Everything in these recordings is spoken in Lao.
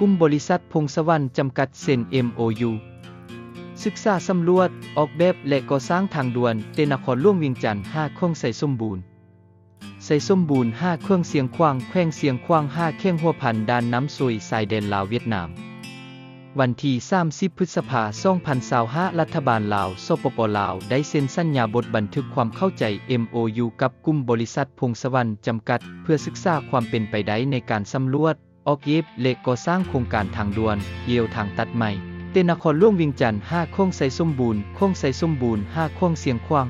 ກຸ່ມບໍລິສັດພົງສະຫວັນຈຳກັດເຊັນ ເອັມໂອຢູ ສຶກສາສຳຫຼວດ, ອອກແບບ ແລະ ກໍ່ສ້າງທາງດ່ວນ ແຕ່ນະຄອນຫຼວງວຽງຈັນຫາແຂວງໄຊສົມບູນ, ໄຊສົມບູນຫາແຂວງຊຽງຂວາງ, ແຂວງຊຽງຂວາງຫາແຂວງຫົວພັນ ດ່ານນ້ຳໂຊຍ ຊາຍແດນລາວ-ຫວຽດນາມ. ວັນທີສາມສິບ ພຶດສະພາ ສອງພັນຊາວຫ້າ ລັດຖະບານລາວ ສປປ ລາວ ໄດ້ເຊັນສັນຍາບົດບັນທຶກຄວາມເຂົ້າໃຈ ເອັມໂອຢູ ກັບກຸ່ມບໍລິສັດພົງສະຫວັນຈຳກັດ ເພື່ອສຶກສາຄວາມເປັນໄປໄດ້ໃນການສຳຫຼວດ, ອອກແບບ ແລະ ກໍ່ສ້າງໂຄງການທາງດ່ວນລຽວທາງຕັດໃໝ່ ແຕ່ນະຄອນຫຼວງວຽງຈັນຫາແຂວງໄຊສົມບູນ, ແຂວງໄຊສົມບູນຫາແຂວງຊຽງຂວາງ,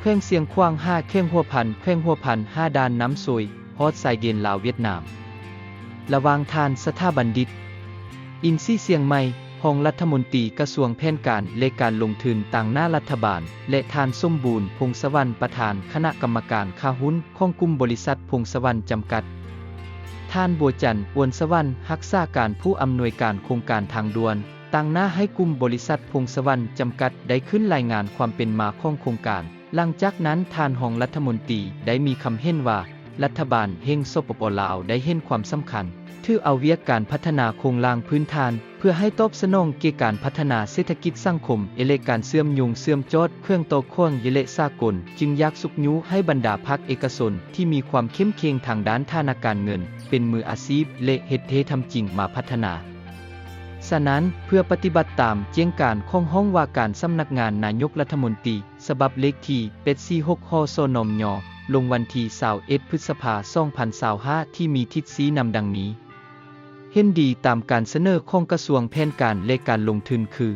ແຂວງຊຽງຂວາງຫາແຂວງຫົວພັນ, ແຂວງຫົວພັນຫາດ່ານນ້ຳໂຊຍ ຮອດຊາຍແດນລາວ-ຫວຽດນາມ. ລະຫວ່າງທ່ານ ສະຖາບັນດິດ ອິນຊີຊຽງໃໝ່ ຮອງລັດຖະມົນຕີກະຊວງແຜນການ ແລະ ການລົງທຶນ ຕາງໜ້າລັດຖະບານ ແລະ ທ່ານ ສົມບູນ ພົງສະຫວັນ ປະທານຄະນະກຳມະການຄ້າຫຸ້ນຂອງກຸ່ມບໍລິສັດພົງສະຫວັນຈຳກັດ, ທ່ານ ບົວຈັນ ອວນສະຫວັນ ຮັກສາການຜູ້ອຳນວຍການໂຄງການທາງດ່ວນ ຕາງໜ້າໃຫ້ກຸ່ມບໍລິສັດພົງສະຫວັນຈຳກັດ ໄດ້ຂຶ້ນລາຍງານຄວາມເປັນມາຂອງໂຄງການ. ຫຼັງຈາກນັ້ນ ທ່ານຮອງລັດຖະມົນຕີໄດ້ມີຄຳເຫັນວ່າ ລັດຖະບານແຫ່ງ ສປປ ລາວ ໄດ້ເຫັນຄວາມສຳຄັນ ຖືເອົາວຽກການພັດທະນາໂຄງລ່າງພື້ນຖານ ເພື່ອໃຫ້ຕອບສະໜອງແກ່ການພັດທະນາເສດຖະກິດສັງຄົມ ແລະ ການເຊື່ອມໂຍງເຊື່ອມຈອດແຂວງຕໍ່ແຂວງ ແລະ ສາກົນ, ຈຶ່ງຢາກຊຸກຍູ້ໃຫ້ບັນດາພາກເອກະຊົນທີ່ມີຄວາມເຂັ້ມແຂງທາງດ້ານຖານະການເງິນ ເປັນມືອາຊີບ ແລະ ເຮັດແທ້ທຳຈິງມາພັດທະນາ. ສະນັ້ນ, ເພື່ອປະຕິບັດຕາມແຈ້ງການຂອງຫ້ອງວ່າການສຳນັກງານນາຍົກລັດຖະມົນຕີ ສະບັບເລກທີ ແປດສີ່ຫົກ ຫ ສນມຍ ລົງວັນທີຊາວເອັດ ພຶດສະພາ ສອງພັນຊາວຫ້າ ທີ່ມີທິດຊີ້ນຳດັ່ງນີ້. ເຫັນດີຕາມການສະເໜີຂອງກະຊວງແຜນການ ແລະ ການລົງທຶນຄື: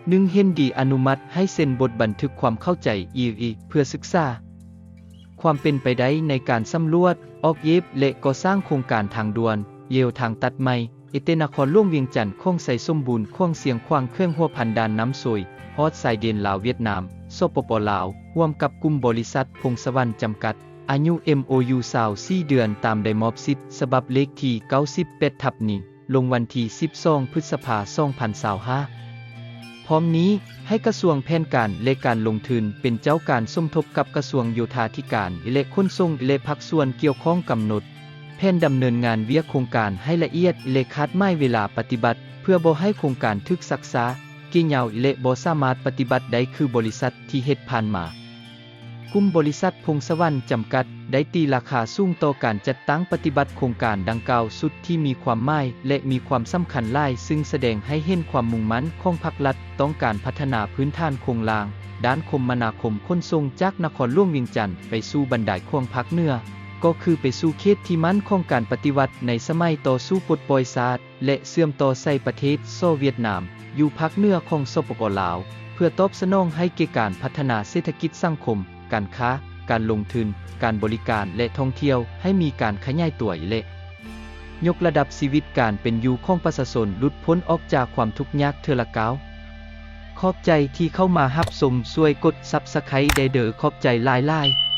ໜຶ່ງ ເຫັນດີອະນຸມັດໃຫ້ເຊັນບົດບັນທຶກຄວາມເຂົ້າໃຈ ເພື່ອສຶກສາຄວາມເປັນໄປໄດ້ໃນການສຳຫຼວດ, ອອກແບບ ແລະ ກໍ່ສ້າງໂຄງການທາງດ່ວນລຽວທາງຕັດໃໝ່ ແຕ່ນະຄອນຫຼວງວຽງຈັນ, ແຂວງໄຊສົມບູນ, ແຂວງຊຽງຂວາງ, ແຂວງຫົວພັນ, ດ່ານນ້ຳໂຊຍ ຮອດຊາຍແດນລາວ-ຫວຽດນາມ, ສປປ ລາວ ຮ່ວມກັບກຸ່ມບໍລິສັດພົງສະຫວັນຈຳກັດ. ອາຍຸ ເອັມໂອຢູ ຊາວສີ່ເດືອນ ຕາມໃບມອບສິດ ສະບັບເລກທີ ເກົ້າສິບແປດ ທັບ ນີ້ ລົງວັນທີ ສິບສອງ ພຶດສະພາ ສອງພັນຊາວຫ້າ. ພ້ອມນີ້ ໃຫ້ກະຊວງແຜນການ ແລະ ການລົງທຶນ ເປັນເຈົ້າການສົມທົບກັບກະຊວງໂຍທາທິການ ແລະ ຂົນສົ່ງ ແລະ ພາກສ່ວນກ່ຽວຂ້ອງ ກຳນົດແຜນດຳເນີນງານວຽກໂຄງການໃຫ້ລະອຽດ ແລະ ຄາດໝາຍເວລາປະຕິບັດ ເພື່ອບໍ່ໃຫ້ໂຄງການຖືກຊັກຊ້າ, ເກຍຍາວ ແລະ ບໍ່ສາມາດປະຕິບັດໄດ້ຄືບໍລິສັດທີ່ເຮັດຜ່ານມາ. ກຸ່ມບໍລິສັດພົງສະຫວັນຈຳກັດ ໄດ້ຕີລາຄາສູງຕໍ່ການຈັດຕັ້ງປະຕິບັດໂຄງການດັ່ງກ່າວຊຸດທີ່ມີຄວາມໝາຍ ແລະ ມີຄວາມສຳຄັນຫຼາຍ, ຊຶ່ງສະແດງໃຫ້ເຫັນຄວາມມຸ່ງໝັ້ນຂອງພາກລັດ ຕ້ອງການພັດທະນາພື້ນຖານໂຄງລ່າງ ດ້ານຄົມມະນາຄົມຂົນສົ່ງ ຈາກນະຄອນຫຼວງວຽງຈັນໄປສູ່ບັນດາແຂວງພາກເໜືອ, ກໍຄືໄປສູ່ເຂດທີ່ໝັ້ນຂອງການປະຕິວັດໃນສະໄໝຕໍ່ສູ້ປົດປ່ອຍຊາດ ແລະ ເຊື່ອມຕໍ່ໃສ່ປະເທດ ສ ຫວຽດນາມ ຢູ່ພາກເໜືອຂອງ ສປປ ລາວ ເພື່ອຕອບສະໜອງໃຫ້ແກ່ການພັດທະນາເສດຖະກິດສັງຄົມ, ການຄ້າ, ການລົງທຶນ, ການບໍລິການ ແລະ ທ່ອງທ່ຽວ ໃຫ້ມີການຂະຫຍາຍຕົວ ແລະ ຍົກລະດັບຊີວິດການເປັນຢູ່ຂອງປະຊາຊົນ ຫຼຸດພົ້ນອອກຈາກຄວາມທຸກຍາກເທື່ອລະກ້າວ. ຂອບໃຈທີ່ເຂົ້າມາຮັບຊົມ, ຊ່ວຍກົດ Subscribe ໄດ້ເດີ. ຂອບໃຈຫຼາຍໆ.